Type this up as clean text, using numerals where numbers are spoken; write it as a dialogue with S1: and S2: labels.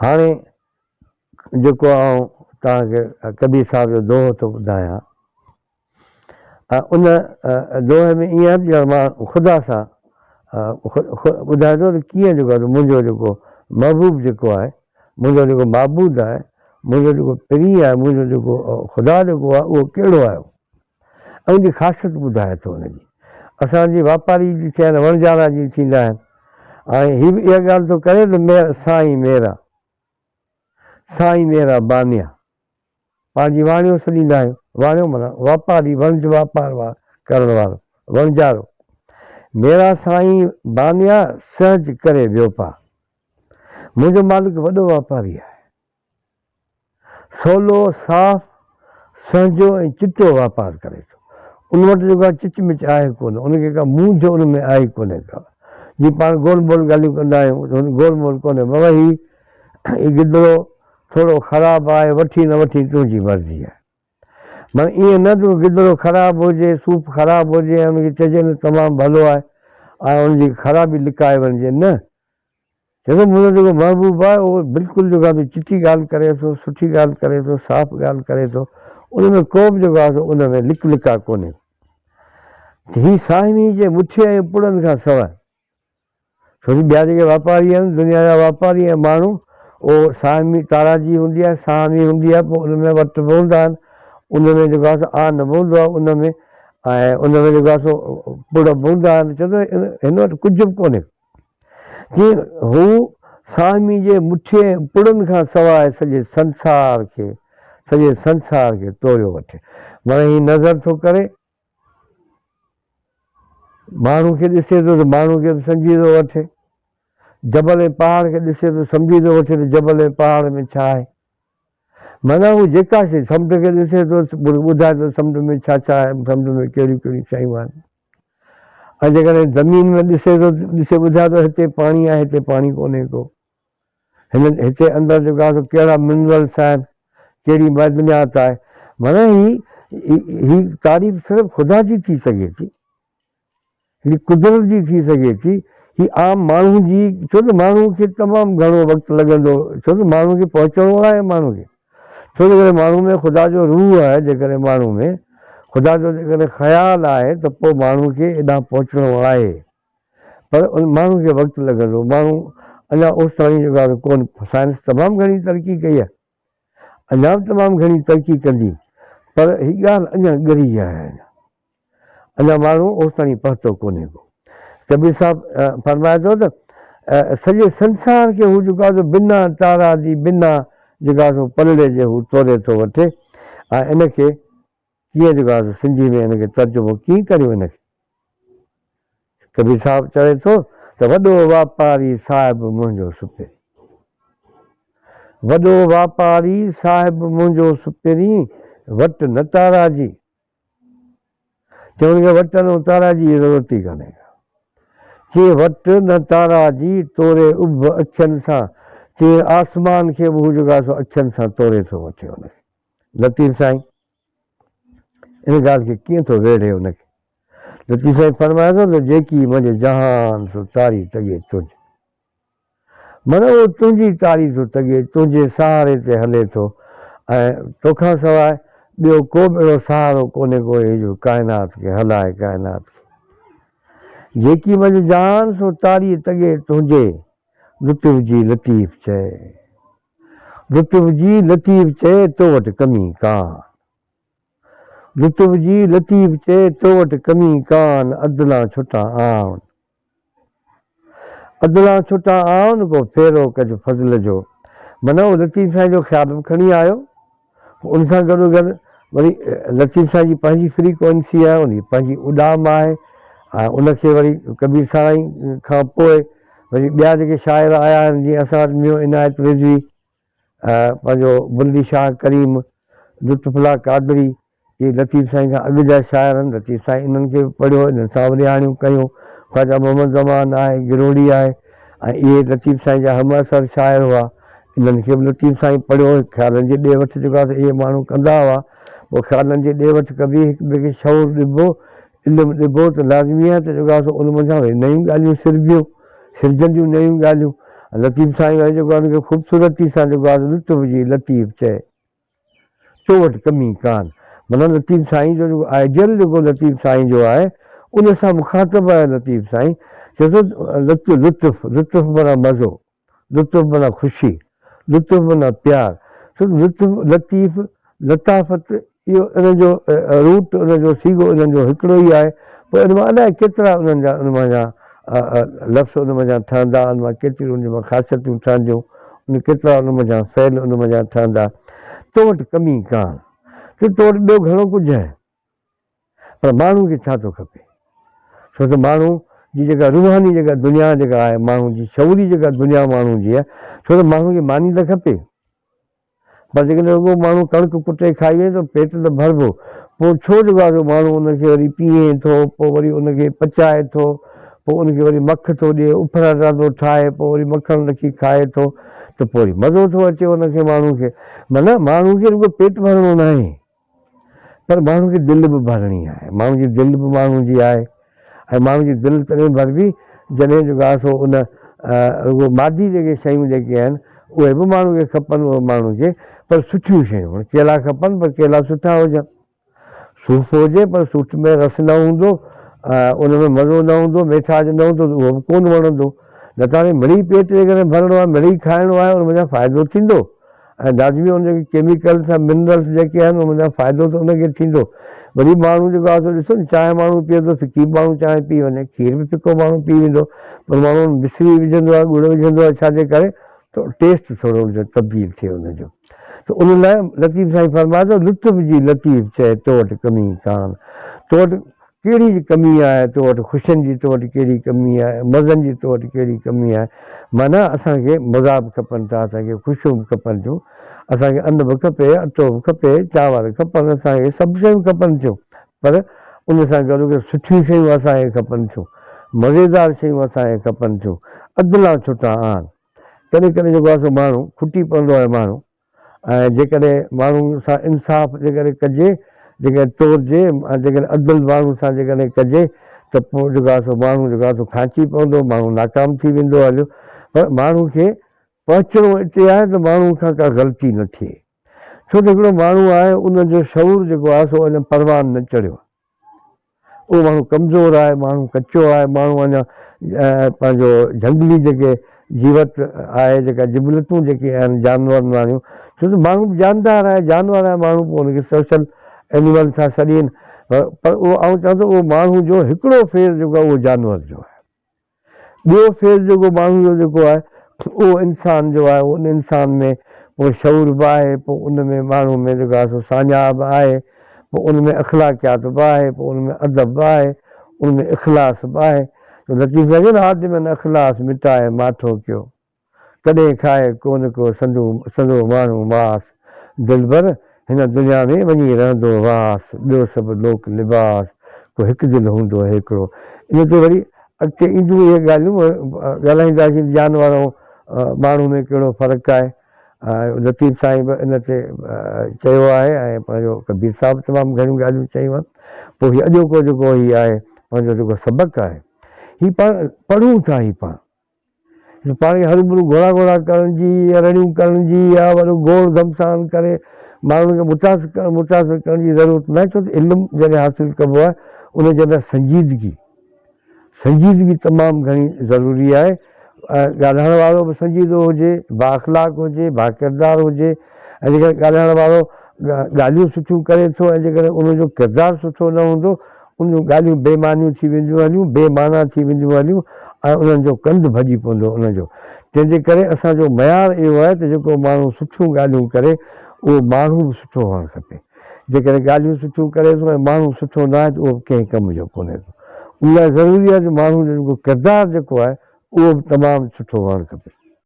S1: هاڻي جيڪو آئون توهان کي ڪبير صاحب جو دوهو ٿو ٻڌايان ۽ ان دوهي ۾ ائين آهي ڄڻ مان خدا سان ٻڌائي ٿو ته ڪيئن جيڪو آهي منهنجو جيڪو محبوب جيڪو آهي منهنجو جيڪو معبود آهي منهنجو جيڪو پرين آهي منهنجو جيڪو خدا جيڪو آهي اهو ڪهڙو آهي ۽ ان جي خاصيت ٻڌائي ٿو ان جي اسان جي واپاري جي ٿيا آهن وڻجارا جي ٿيندا آهن ۽ هي به اها ڳالهه ٿو ڪري ته مير سائين ميرا سائين ميرا بانيا پنهنجي واڻيو سڏيندا آهيون واڻيو معنيٰ واپاري وڻج واپار ڪرڻ وارو وڻجارو ميرا سائين بانيا سهج ڪري ويوپار منهنجو مالڪ وڏو واپاري آهي سولو، صاف، سهنجو ۽ چٽو واپار ڪري ٿو. ان وٽ جيڪو آهي چچ مچ آهي ڪونه، ان کي ڪا مونجهه ان ۾ آهي ڪونهي ڪا. جيئن پاڻ گول مول ڳالهيون ڪندا آهيون ته هن گول مول ڪونهي. بابا هي هي گدڙو ٿورو خراب آهي، وٺي نه وٺين تنهنجي مرضي آهي. معنيٰ ائين نه ته گدڙو خراب هجي، صوف خراب هجي ۽ ان کي چئجي نه تمام ڀلو آهي ۽ ان جي خرابي لڪائي وڃجي، نه. چئي ٿو منهنجو جيڪو محبوب آهي اهو بلڪل جيڪو آهي سو چٽي ڳالهه ڪري ٿو، سٺي ڳالهه ڪري ٿو، صاف ڳالهه ڪري ٿو، ان ۾ ڪو به جيڪو آهي سو ان ۾ لڪ لڪا ڪونهي. ته هي ساهمي جي مٺي ۽ پڙن کان سواء ڇو جو ٻيا جيڪي واپاري آهن، دنيا جا واپاري ۽ ماڻهو، اهو ساهمي تاراجي هوندي آهي، ساهمي هوندي آهي، پوء ان ۾ وٽ به هوندا آهن، ان ۾ جيڪو آهي سو آن به هوندو آهي ان ۾ ۽ ان ۾ جيڪو آهي سو پڙ به هوندا آهن، چئي ٿو هن وٽ ڪجهه به ڪونهي. جيئن هو ساهمي جي مٺي ۽ پڙن کان سواء سڄي سنسار کي سڄي سنسار کي توريو وٺي. معنيٰ هي نظر ٿو ڪري، ماڻهو کي ڏسي ٿو ته ماڻهو کي به سمجهي ٿو وٺي. جبل ۽ پهاڙ کي ڏسي ٿو سمجهي ٿو وٺي ته جبل ۽ پهاڙ ۾ ڇا آهي. معنيٰ هو جيڪا شيء سمنڊ کي ڏسي ٿو ٻڌائي ٿو سمنڊ ۾ ڇا ڇا آهي، سمنڊ ۾ ڪهڙيون ڪهڙيون شيون آهن. ۽ جيڪڏهن زمين ۾ ڏسي ٿو ڏسي ٻڌائي ٿو هتي پاڻي آهي هتي پاڻي ڪونهي ڪو. هن هتي اندر جيڪو آهي سو ڪهڙا منرلس آهن، ڪهڙي معدنيات آهي. معنيٰ هي هي تعريف صرف خدا جي ٿي سگهي ٿي. هي قدرت جي ٿي سگهي ٿي. هي عام ماڻهو جي ڇو ته ماڻهو کي تمام گهڻو وقت لڳندو ڇو ته ماڻهو کي پهچڻو آهي ماڻهو کي. ڇو جيڪڏهن ماڻهو ۾ خدا جو روح آهي جيڪڏهن ماڻهو ۾ خدا جو جيڪڏهن خيال آهي ته پوء ماڻهو کي ايڏانهن پهچڻو آهي پر ان ماڻهو کي وقت لڳندو ماڻهو اڃا اوستائين جيڪو آهي ڪونه سائنس تمام گهڻي ترقي ڪئي آهي اڃا به تمام گهڻي ترقي ڪندي پر هي ڳالهه اڃا ڳري آهي اڃا اڃا ماڻهو اوستائين پهتو ڪونهي ڪو. ڪبير صاحب فرمائي ٿو ته سڄي سنسار کي هو جيڪو آهي سو بنا تارادي بنا جيڪو آهي سو پلڙي جي هو توري ٿو وٺي ۽ ان کي ڪيئن جيڪو آهي سو سنڌي ۾ ان کي ترجمو ڪيئن ڪريون ان کي. ڪبير صاحب چوي ٿو ته وڏو واپاري صاحب منهنجو سپرين. وڏو واپاري صاحب منهنجو سپرين وٽ نه تاراجي. چون کي وٽ نه تارا جي ضرورت ئي ڪانهي ڪا. چي وٽ نه تارا جي توري اڀ اکين سان، چي آسمان کي به هو جيڪو آهي سو اکين سان توري ٿو وٺي ان کي. لطيف سائين ان ڳالهه کي ڪيئن ٿو ويڙهي ان کي. لطيف سائين فرمائي ٿو ته جيڪي منجهه جهان سو تاري تڳي تنهنجي. معنيٰ اهو تنهنجي تاري ٿو تڳي، تنهنجي سهاري تي هلي ٿو ۽ توکان سواء ٻيو ڪو به اهڙو سهارو ڪونهي ڪو هي جو ڪائنات کي هلائي، ڪائنات کي. جيڪي منجهه جهان سو تاري تڳي تنهنجي، لطف جي لطيف چئي. لطف جي لطيف چئي تو وٽ ڪمي ڪان. لطف جي لطيف چئي تو وٽ ڪمي ڪان، عدلان ڇٽان آئون. عدلان ڇٽان آئون ڪو ڦيرو ڪج فضل جو. معنيٰ اهو لطيف سائين جو خيال به کڻي آيو ان سان گڏو گڏ وري لطيف سائين جي پنهنجي فريڪوئنسي آهي ان جي پنهنجي اڏام آهي ۽ ان کي وري ڪبير سائين کان پوء وري ٻيا جيڪي شاعر آيا آهن جيئن اسان وٽ ميون عنايت رضوي پنهنجو بلڙي شاهه ڪريم، لطف الله قادري، اهي لطيف سائين کان اڳ جا شاعر آهن، لطيف سائين انهن کي به پڙهيو، انهن سان به رهاڻيون ڪيون، خواجه محمد زمان آهي، گروڙي آهي ۽ اهي لطيف سائين جا همعصر شاعر هئا، انهن کي به لطيف سائين پڙهيو، خيالن جي ڏي وٺ جيڪا سو اهي ماڻهو ڪندا هئا، پوء خيالن جي ڏي وٺ ڪبي، هڪ ٻئي کي شعور ڏبو، علم ڏبو ته لازمي آهي ته جيڪا سو ان منجهان وري نيون ڳالهيون سربيون، سرجنديون نيون ڳالهيون لطيف سائين وري جيڪو آهي ان کي خوبصورتي سان جيڪو آهي لطف جي لطيف چئي تو وٽ ڪمي ڪانه. معنيٰ لطيف سائين جو جيڪو آئيڊيل جيڪو لطيف سائين جو آهي ان سان مخاطب آهي لطيف سائين چئي ٿو لطف، لطف معنيٰ مزو، لطف معنيٰ خوشي، لطف معنيٰ پيار، ڇو ته لطف، لطيف، لطافت اهو ان جو روٽ ان جو صيغو انهن جو هڪڙو ئي آهي پوء ان مان الائي ڪيترا انهن جا ان منجهان لفظ ان منجهان ٺهندا ان مان ڪيتريون ان مان خاصيتون ٺهنديون ان ڪيترا ان منجهان فعل ان منجهان ٺهندا تو وٽ ڪمي ڪانه ڇو تو وٽ ٻيو گهڻو ڪجهه آهي پر ماڻهو کي ڇا ٿو کپي ڇو ته ماڻهو جي جيڪا روحاني جيڪا دنيا جيڪا آهي ماڻهو جي شعوري جيڪا دنيا ماڻهو جي آهي ڇو ته ماڻهو کي ماني ته کپي پر جيڪڏهن رڳو ماڻهو ڪڻڪ ڪٽي کائي وڃي ته پيٽ ته ڀربو، پوء ڇو جيڪو آهي سو ماڻهو ان کي وري پيهي ٿو، پوء وري ان کي پچائي ٿو، پوء ان کي وري مک ٿو ڏئي، اڦراٽا ٿو ٺاهي، پوء وري مکڻ رکي کائي ٿو ته پوء وري مزو ٿو اچي ان کي ماڻهو کي. معنيٰ ماڻهو کي رڳو پيٽ ڀرڻو ناهي. پر ماڻهو کي دل به ڀرڻي آهي. ماڻهو جي دل به ماڻهو جي آهي ۽ ماڻهو جي دل تڏهن ڀربي جڏهن جيڪو آهي سو ان رڳو مادي جيڪي شيون جيڪي آهن اهي به ماڻهو کي کپن اهي ماڻهو کي پر سٺيون شيون ڪيلا کپن پر ڪيلا سٺا هجن صوف هجي پر صوف ۾ رس نه هوندو ان ۾ مزو نه هوندو ميٺاج نه هوندو ته اهو به ڪونه وڻندو نه ته هاڻي مڙئي پيٽ جيڪڏهن ڀرڻو آهي مڙئي کائڻو آهي ان منجهان فائدو ٿيندو ۽ لازمي ان جيڪي ڪيميڪلس ۽ منرلس جيڪي آهن ان منجهان فائدو ته ان کي ٿيندو. وري ماڻهو جيڪو آهي سو ڏسو نه چانهه ماڻهو پيئي ٿو ڦڪي به ماڻهو چانهه پي وڃي کير به ڦڪو ماڻهو پي ويندو پر ماڻهو ان مصري وجهندو آهي ڳڙ وجهندو آهي ڇا جي ڪري ته ٽيسٽ ٿورو ان جو تبديل ٿئي ان جو ته ان لاء لطيف سائين فرمائي ٿو لطف جي لطيف چئي تو وٽ ڪمي ڪان تو وٽ ڪهڙي ڪمي آهي تو وٽ خوشين جي تو وٽ ڪهڙي ڪمي آهي مزن جي تو وٽ ڪهڙي ڪمي آهي معنيٰ اسان کي مزا به کپن ٿا اسان کي خوشيون به کپن ٿيون اسان کي ان به کپي اٽو به کپي چانور کپن اسان کي سڀ شيون کپن ٿيون پر ان سان گڏو گڏ سٺيون شيون اسان کي کپن ٿيون مزيدار شيون اسان کي کپن ٿيون ادلان ڇٽا آن ڪڏهن ڪڏهن جيڪو آهي سو ماڻهو کٽي پوندو آهي ماڻهو ۽ جيڪڏهن ماڻهو سان انصاف جيڪڏهن ڪجي، جيڪڏهن تورجي ۽ جيڪڏهن عدل ماڻهو سان جيڪڏهن ڪجي ته پوء جيڪو آهي سو ماڻهو جيڪو آهي سو کانچي پوندو، ماڻهو ناڪام ٿي ويندو هليو. پر ماڻهو کي پهچڻو اتي آهي ته ماڻهو کان ڪا غلطي نه ٿئي. ڇو ته هڪڙو ماڻهو آهي ان جو شعور جيڪو آهي سو اڃا پروان نه چڙهيو آهي. اهو ماڻهو ڪمزور آهي، ماڻهو ڪچو آهي، ماڻهو اڃا پنهنجو جهنگلي جيڪي جيوت آهي، جيڪا جبلتون جيڪي آهن جانورن واريون، ڇو ته ماڻهو به جاندار آهي، جانور آهي ماڻهو پوء ان کي سوشل اينيمل ٿا سڏين پر اهو آئون چوان ٿو اهو ماڻهو جو هڪڙو ڦير جيڪو آهي اهو جانور جو آهي. ٻيو فيز جيڪو ماڻهو جو جيڪو آهي اهو انسان جو آهي ان انسان ۾ پوء شعور به آهي پوء ان ۾ ماڻهو ۾ جيڪو آهي سو ساڃاهه به آهي پوء ان ۾ اخلاقيات به آهي پوء ان ۾ ادب به آهي ان ۾ اخلاص به آهي ته لطيف سائين چيو نه آدمن اخلاص مٽائي ماٺو ڪيو. ڪڏهن کائي ڪونه ڪو سندو ماڻهو ماس، دلبر هن دنيا ۾ وڃي رهندو واس، ٻيو سڀ لوڪ لباس، ڪو هڪ دل هوندو هيڪڙو. ان تي وري اڳتي اينديون اهي ڳالهيون، ڳالهائينداسين ته جانور ۽ ماڻهو ۾ ڪهڙو فرق آهي. لطيف سائين به ان تي چيو آهي ۽ پنهنجو ڪبير صاحب تمام گهڻيون ڳالهيون چيون آهن. پوء هي اڄوڪو جيڪو هي آهي پنهنجو جيڪو سبق آهي هي پاڻ پڙهون ٿا هي پاڻ پاڻ کي هروڀرو گهوڙا گهوڙا ڪرڻ جي يا رڙيون ڪرڻ جي يا وڏو گوڙ گهمسان ڪري ماڻهن کي متاثر ڪرڻ متاثر ڪرڻ جي ضرورت ناهي ڇو ته علم جڏهن حاصل ڪبو آهي ان جي اندر سنجيدگي سنجيدگي تمام گهڻي ضروري آهي ۽ ڳالهائڻ وارو به سنجيدو هجي بااخلاق هجي باڪردار هجي ۽ جيڪڏهن ڳالهائڻ وارو ڳالهيون سٺيون ڪري ٿو ۽ جيڪڏهن ان جو ڪردار سٺو نه هوندو ان جون ڳالهيون بي معنيون ٿي وينديون هليون، بي معنيٰ ٿي وينديون هليون ۽ انهن جو ڪنڌ ڀڄي پوندو ان جو. تنهن جي ڪري اسان جو معيار اهو آهي ته جيڪو ماڻهو سٺيون ڳالهيون ڪري اهو ماڻهو به سٺو هئڻ کپي. جيڪڏهن ڳالهيون سٺيون ڪري ٿو ۽ ماڻهو سٺو نه آهي ته اهو به ڪنهن ڪم جو ڪونهي ڪو. ان لاء ضروري آهي ته ماڻهو جو جيڪو ڪردار جيڪو آهي اهو به تمام سٺو هئڻ کپي.